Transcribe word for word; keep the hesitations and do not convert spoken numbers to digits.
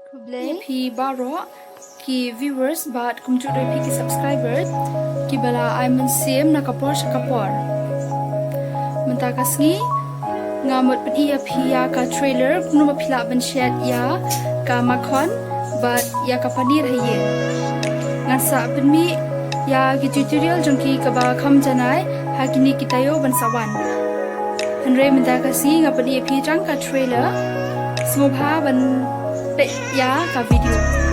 Khublei ïa phi baroh ki viewers bad kumjuh ruh ïa phi ki subscribers kiba la ai mynsiem na ka por sha ka por. Mynta ka sngi nga mut pyni ïa phi ïa ka trailer kumno ba phi lah ban shet ïa ka makhon bad ïa ka paneer ha ïing. Ngan sa pynmih ïa ki tutorial jong ki kaba kham janai ha kine ki taïew ban sa wan. Hynrei mynta ka sngi nga pyni ïa phi tang ka trailer. Sngewbha ban peit ïa ka video.